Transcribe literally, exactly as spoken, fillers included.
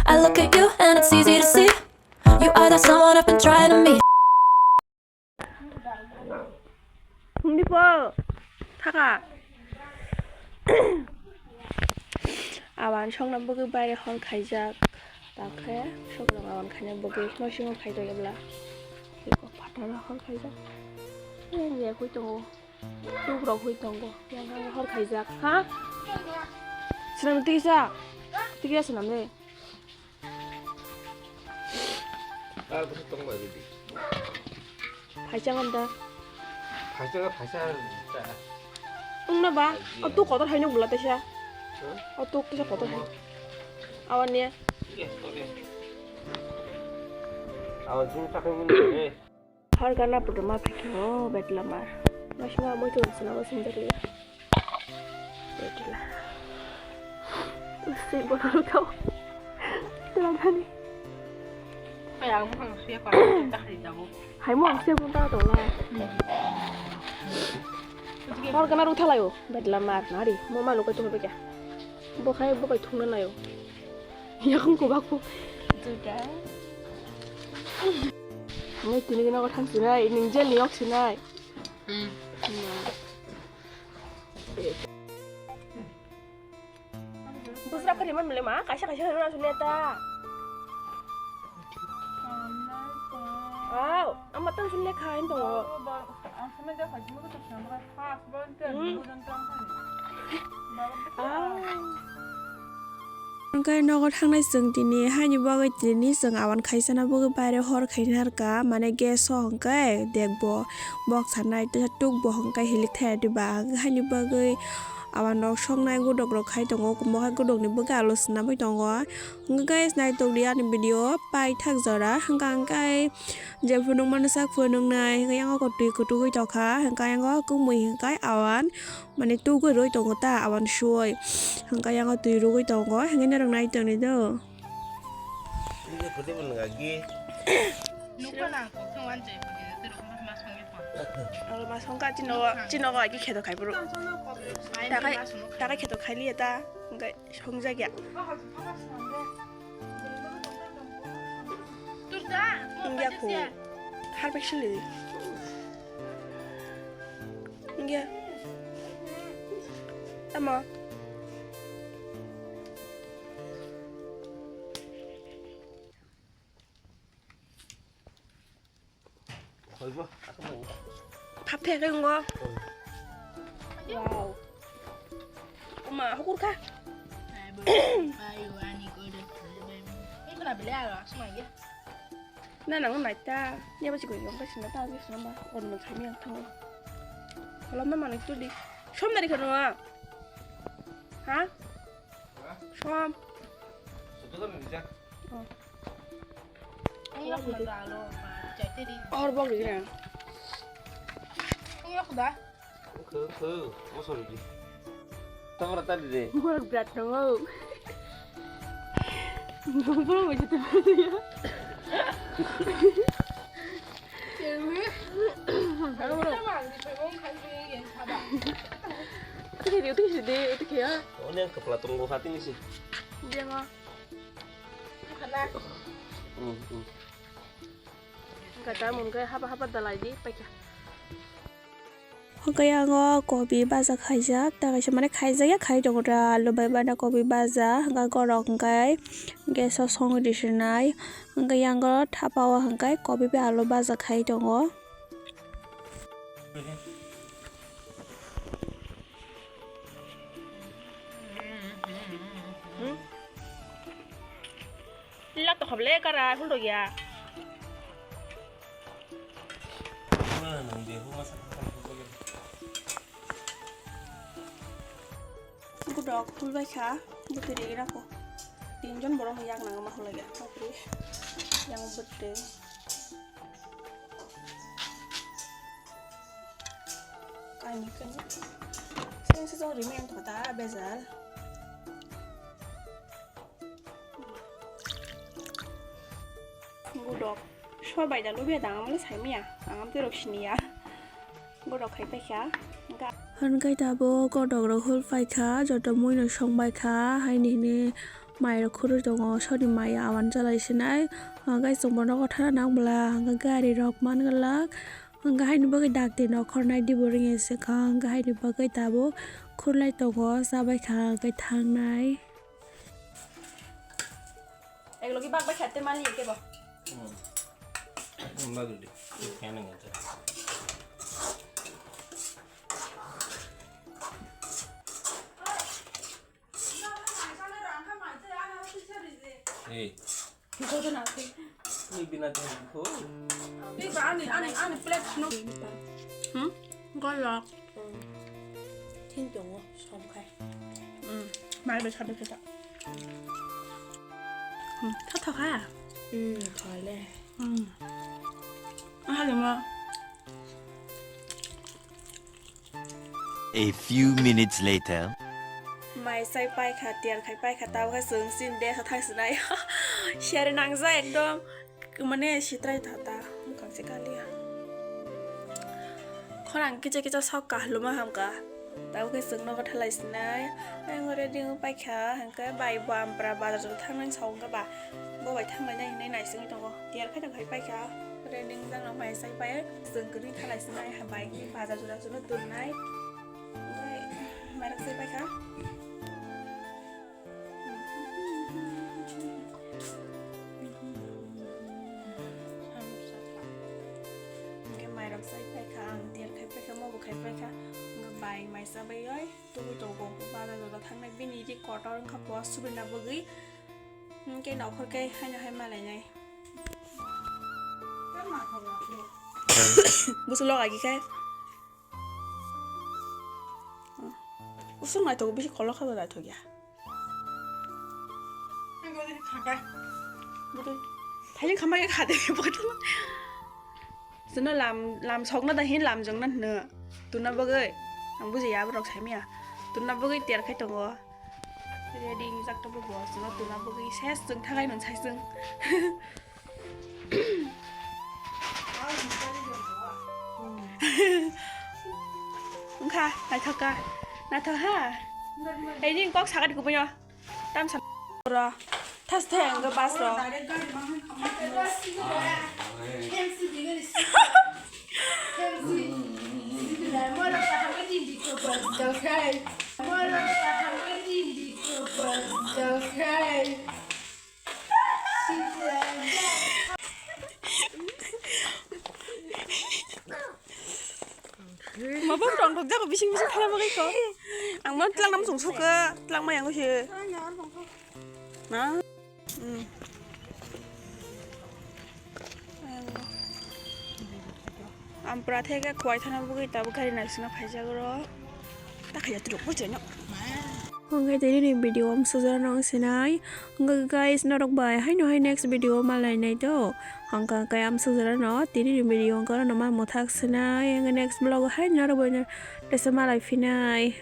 I look at you and it's easy to see. You are the someone I've been trying to meet. Hindi po. Thaka. Awan songna bagwi baire hor khaijak. Takhe songna awan khaina bagwi nosingo khai tongya bwla. Eko phataro hor khaijak. Yang ya khui tongo. Tukrok hui tongo. Yang hor khaijak. Ha? Swnam tikisa. Tikisa swnam de. Ah, bwswk tong bai bidi. Phaisa ngan da. Phaisa, phaisa ta. Wngna ba? Aji. O tu kotor hai nuk bwla taisa. Huh? O tu kisa kotor hai. Awan niya. Yes, okay. Awan sini pakai muni, eh. Hor gana putuma phikhe o betla mar. Masima moi tu sina bo sinjak liya. Betla. Usi bono kau. Telang hani. Kaya ang mukhang siya pa ta hari jago. Hai mo ang siya pun ta tola. Hor gana ru thalayo betla mar nari. Mo ma lukai tu bekya. Bo khai bo kai thungna nayo. Yakung kubak po. Juda. Ngai tini kena ko thang sinai, ning jel ni ok sinai. Hmm. Busra kari man mele ma, kaisa kaisa kari man suni ta. Aw, amma tan suni khain to. Hmm. Hwnkhe nogo thangnai chwng tini haini bagwi tini chwng awan khaisana bagwi baire hor khaina rwkha, mane gas o hwnkhe dekbo bok sanai tei tuk bo hwnkhe hilik thaya diba, hwnkhe haini bagwi awan rok soknai godok rok khai tongo, omo hai godok ni bwkhe alo swnamwi tongo. Hwnkhe guys, naitokdi ani video paithak jora, hwnkhe ang khe jephuru nukmano sak phuru nuknai, hwnkhe yang o twi kwtwgwi tongkha, hwnkhe yang o kwmwi hwnkhe awan. Mane tugwi rwi tongo ta awan suwoi. Hwnkhe yang o twi rwgwi tongo. Hwnkhe norok nai tongni do. Nukha nang kok thang wan jai bini twi rok ma songwi pha. Aro ma songkha chino, chino ko aji kheto khai bro. Takai, takai kheto khai liya ta. Hwnkhe songjak ya. Turda. Hwnkhe ko. Har bai sili. Hwnkhe. Tamo. Khaibo, ako mo. Thap the khe ngo. Wow. Oma, hukur kha. Iko na bele aro, asma ye. Na nang nai ta, ya ba chikoi yong ka sina ta, ni sina ba, on mo thai mi ang thang. Kolom na manai tu di. Som dari khano a. Ha? Som. Sutu kan bisa. Oh. Ang yak na dalo, ma, chai te di. Or bok di na. Ang yak da. Khe, khe, mosori di. Tamara tadi de. Borok brat tongo. Borok bai jete brat ya. Uti khe de, uti khe de, uti khe ya. Oni ang kepala tunggu hati ni sih. Dia mah. Hmm, hmm. Kata mun kai haba haba dalai di, paikha. Hwnkhe yango kopi baja khaijak, ta kaisa mane khaijak ya khai tongo ta, alu bai bana kopi baja, hwnkhe gorok hwnkhe gas o songwi risinai, hwnkhe yango thapa o hwnkhe kopi bai alu baja khai tongo. Hmm? Lak to khable kara hul rok ya. Godok hul bai kha, bwtwi ri rako. Tinjon borok ni yak nang ma hul ya, bapre. Yang bwtwi. Kaini, kaini. Sini sejak rimi yang kota bejal. Godok. Sor bai da lubia dang amle sai miya. Dang am terok sini ya. Godok khai pai kha. Ga. Hwnkhai tabuk godok rok hul pai kha, joto mui no song bai kha, haini hini. Mai rok khurui tongo, sori mai awan chalai sinai. Hwnkhe chwng bo nogo thana nang bwla, hwnkhe gari rok man glak. Hwnkhe haini bagwi dakti nokhornai dibo ringya se kha, hwnkhe haini bagwi tabuk khurlai tongo, chabai kha hwnkhe thangnai. Ek logi bak bai khatte mali ke bo. Hmm. Bagwi di. Kaya nang aja. Hey. Ni bina teh ko. Ni ba ani, ani, ani plate no. Hmm? Gol ya. Thin tongo, som khai. Hmm. Mai bai sabe kita. Hmm. Tha tha kha. Hmm, thale. Hmm. Aha lima. A few minutes later. Mai sai pai kha, tiyar khai pai kha, tabo khe chwng chini de sa thang sinai. Siyari nangja ekdom, mane sitrai tha ta, bwkhak se kaliya. Khorang kicha kicha sok kahluma hamkha, tabo khe chwng nogo thalai sinai. Ang ready wng pai kha, hwnkhe bai bo ampra bazar jora thangnani sa wngkha ba, bo bai thanglainai hinwi naisingwi tongo. Tiyar khai tong khai pai kha, ready wngjak no mai sai pai. Chwng kwrwi thalai sinai, ha bai bazar jora jora tonnai. Oke, mairok sai pai kha. Hwnkhe mairok sai pai kha, ang tiyar khai pai kha, mobo khai pai kha. Hwnkhe bai mai cha bai oi, tubui tongo bazar jora thangnai, bini ri kotor wngkha bo subina bagwi. Hwnkhe nokhor khe haino hai malainai. Busu log agi khe. Usung naithok bisi kolok kha naithok ya. Thailing khambai kha de botol. Sino lam, lam sokna da hin lam jongna hino. Tuna bagwi ang buji ya borok saimya. Tuna bagwi tiyar khai tongo. Ready wngjak tongo bo. Sino tuna bagwi ses jong thangai non sai jong. Wngkha, naithok kha. Naithok ha? Ei, nini kok sakani kubuino. Tamsa ro. Thas the ang bus ro. Mabang tong thok jago bising bising thala bagwi ko. Ang mo tlang nam sung suk tlang mai ang se. Na. Hmm. Ampra theke khwai thana bagwi tabuk gari naisingna phaijak oro. Ta khaya truk bo cheno. Hwnkhe tini ni video am sujara nang sinai. Hwnkhe guys, norok bai haino hai next video malai nai to. Hwnkhe khe am sujara no tini ni video hwnkhe no ma mwthak sinai. Hwnkhe next vlog hai norok bai no tesa malai phinai.